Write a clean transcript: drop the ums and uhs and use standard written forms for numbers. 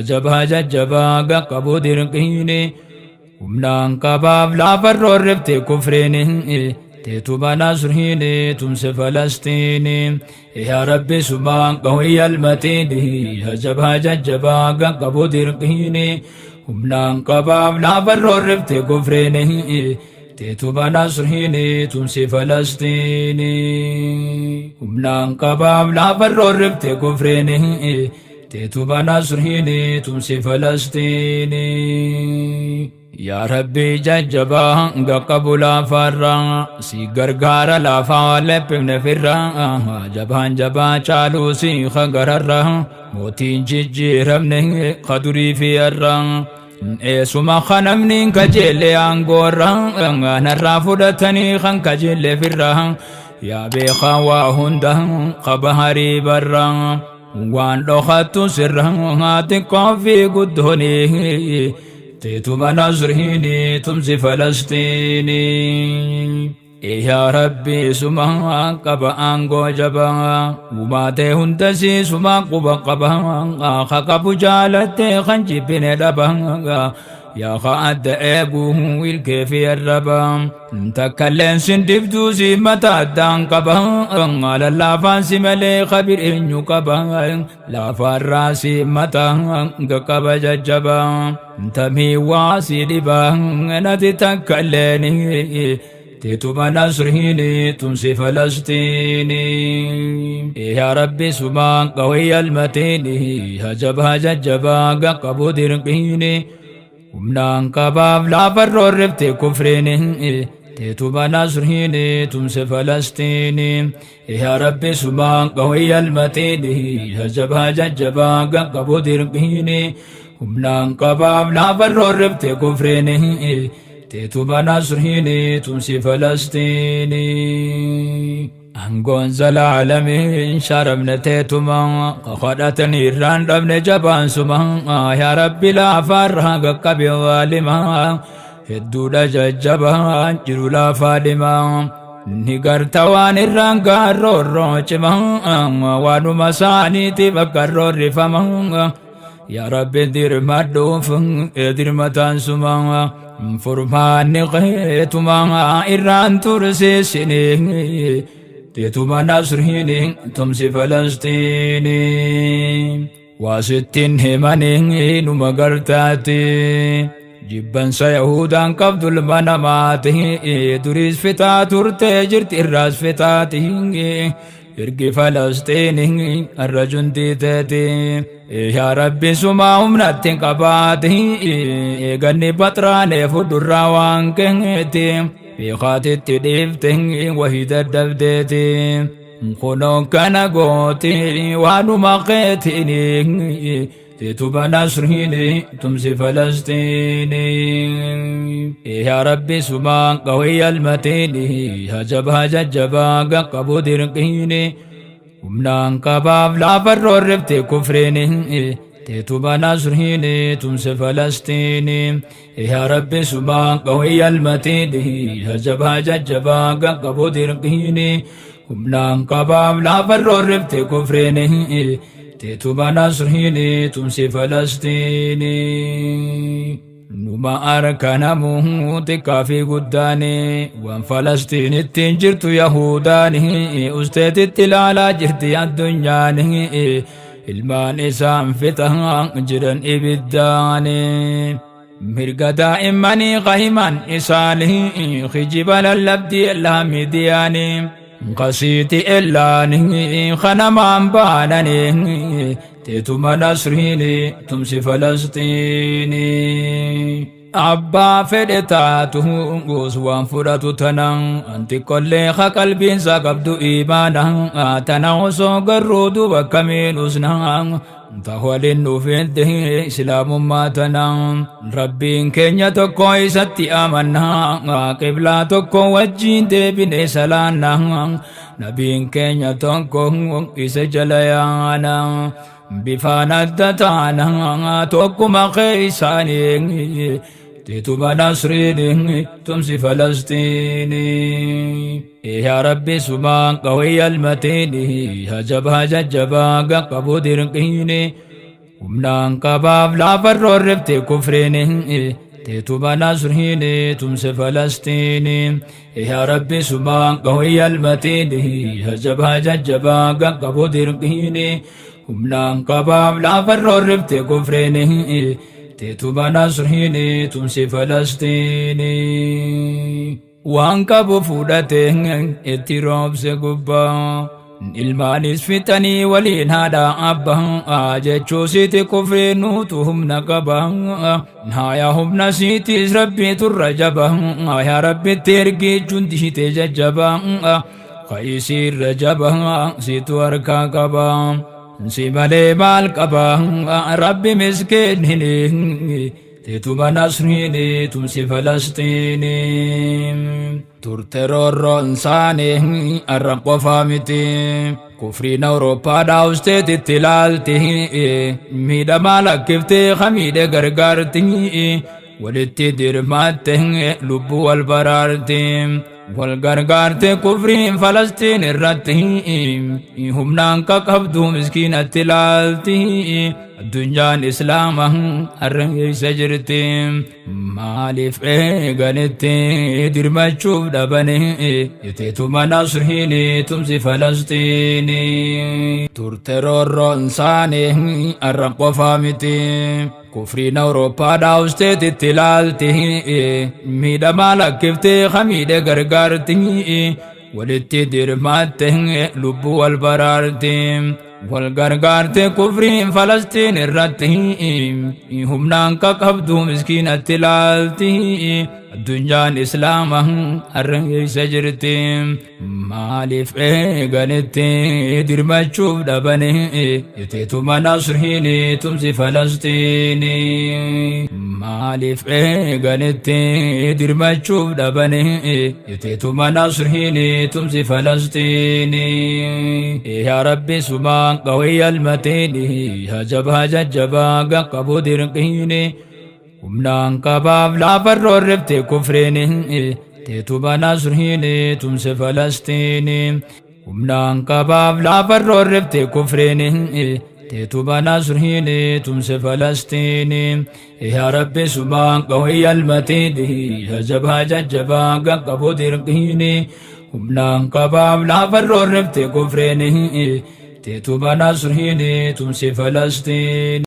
Jabaa jajjabaa qaqqabu dirqiini humnaan qabaaf lafa roorrifte kufriini teetuma nasriini tumse falastiini yaa rabbi sumaan qawiyya almatiini jabaa jajjabaa qaqqabu dirqiini humnaan qabaaf lafa roorrifte kufriini teetuma nasriini tumse falastiini humnaan qabaaf lafa roorrifte kufriini teetuma nasriini tumsi falastiini yaa rabbi jajjabaa qaqqabu lafarraa si gargaara lafaa lephifne firraa jabaan jabaa caaluu si hagararraa mootiin jijjiiramne kadurii fi harraa eessuma kanamni kajeelle aangoorraa narraa fudhatanii kan kajeelle firraa yaa beekaa waa hunda qaba harii barraa waan dhokattu sirra xiqqoo fi guddooni teetuma nasriini tumsi falastiini yaa rabbi suma qaba aangoo jabaa uumaatee hundasii suma quba qaba ka qabu jaalattee kan jibbine dhaba yaa ka adda eeguu ilkee fi arraba takkalleen sin dibduu si mata addaan qaba lallaafaan si malee kabir eenyu qaba laafaarraa si mata qaba jajjaba tamii waa si dhiba nati takkalleen teetuma nasriini tumsi falastiini yaa rabbi sumaan qawiyya almatiini jabaa jajjabaa qaqqabu dirqiini humnaan qabaaf lafa roorrifte kufriini teetuma nasriini tumse falastiini yaa rabbi sumaan qawiyya almatiini jabaa jajjabaa qaqqabu dirqiini humnaan qabaaf lafa roorrifte kufriini teetuma nasriini tumsi falastiini aangoon zalaalamiin sharamne teetuma kadhatanii irraan dhabne jabaan suma yaa rabbi laafaarraa qaqqabe waalima hedduudha jajjabaan jiru laafaa dhima ni garta waan irraan gaarroorroo cima waanuma isaaniitiif akka roorrifama yaa rabbi dirmadhuuf dirmataan suma furmaanni qeetuma irraan tursiisini teetuma nasriini tumsi falastiini waasittiin himanii numa gartaati jibbansa yahudaan qabdu ilma namaati duriis fixaa turtee jirti irraas fixaati ergi falastiini har'a juntii teeti yaa rabbi sumaa humnatti qabaati eeganni baxraanee fudurraa waan keeti beekaatitti dhiifte wahii daddabdeeti kunoo kana gooti waanuma keetiini teetuma nasriini tumsi falastiini yaa rabbi sumaan qawiyya almatiini jabaa jajjabaa qaqqabu dirqiini humnaan qabaaf lafa roorrifte kufriini teetuma nasriini tumse falastiini yaa rabbi sumaan qawiyya almatiini jabaa jajjabaa qaqqabu dirqiini humnaan qabaaf lafa roorrifte kufriini teetuma nasriini tumsi falastiini numa harka namuu xiqqaa fi guddaani waan falastiinittiin jirtu yahudaani usteetitti ilaalaa jirti addunyaani ilmaan isaan fixaa jiran ibiddaani mirga daa'immanii qahiman isaanii kijiba lallabdii illaa miidiyaanii qasiiti illaanii kanamaan baananii teetuma nasriini tumsi falastiini abbaa fedhe taatu goos waan fudhatu tanan anti qollee ka qalbiinsa qabdu imaana tana osoo garruu duuba akkamiin usna ta waliin dhufeette islaamummaa tana rabbiin keenya tokko isatti amanna qiblaa tokko wajjiin deebine salaanna nabiin keenya tokko isa jala yaana bifaan adda taana tokkuma keeysaanii teetuma nasriini tumsi falastiini yaa rabbi sumaan qawiyya almatiini jabaa jajjabaa qaqqabu dirqiini. Humnaan qabaaf lafa roorrifte kufriin, teetuma nasriin tumse Falastiin. Yaa Rabbi sumaan qawiyya almatiin, jajjabaa jajjabaa qaqqabu dirqiin. Humnaan qabaaf lafa roorrifte kufriin, teetuma nasriin tumse Falastiin. Waan qabu fudhate itti roobse gubbaa. Ilmaanis fixanii waliin haadha abbaa jechuu siiti kufriin nuutu humna qaba. Haaya humna siitis rabbii turra jaba. Yaa rabbitti ergichuun diite jajjaba. Ka'isiirra jaba siitu harkaa qaba. Si malee maal qaba rabbi miskiinni. Teetuma nasriini tumsi Falastiini. Turte roorroon isaanii har'a qofaa miti. Kufriin Awurooppaa dhaawusteetitti ilaalti. Miidhamaa lakkiftee kamiidhe gargaarti. Walitti dirmaatte lubbuu wal baraarti. Wal gargaarte kufriin Falastiin irratti. Humnaan qaqabdu miskiinatti ilaalti. Addunyaan Islaama har'a keessa jirti. Maaliif eeganitti dirmachuuf dhabani? Iteetuma nasriin tumsi Falastiini. Turte roorroon isaanii har'a qofaa miti. Kufriin Awurooppaa dhaawusteetitti ilaalti. Miidhamaa lakkiftee kamiidhe gargaarti. Walitti dirmaatte lubbuu wal baraarti. Wal gargaarte kufriin Falastiin irratti. Humnaan qaqabdu miskiinatti ilaalti. Addunyaan Islaama har'a keessa jirti. Maaliif eeganitti dirmachuuf dhabani? Iteetuma nasriin tumsi Falastiini. Maaliif eeganitti dirmachuuf dhabani? Iteetuma nasriin tumsi Falastiini. Yaa Rabbi sumaan qawiyya almatiini, yaa jabaa jajjabaa qaqqabu dirqiini. Humnaan qabaaf lafa roorrifte kufriin, teetuma nasriin tumse Falastiini. Humnaan qabaaf lafa roorrifte kufriin, teetuma nasriin tumse Falastiini. Yaa Rabbi sumaan qawiyya almatiini, yaa jabaa jajjabaa qaqqabu dirqiini. Humnaan qabaaf lafa roorrifte kufriin, teetuma nasriin tumse Falastiini.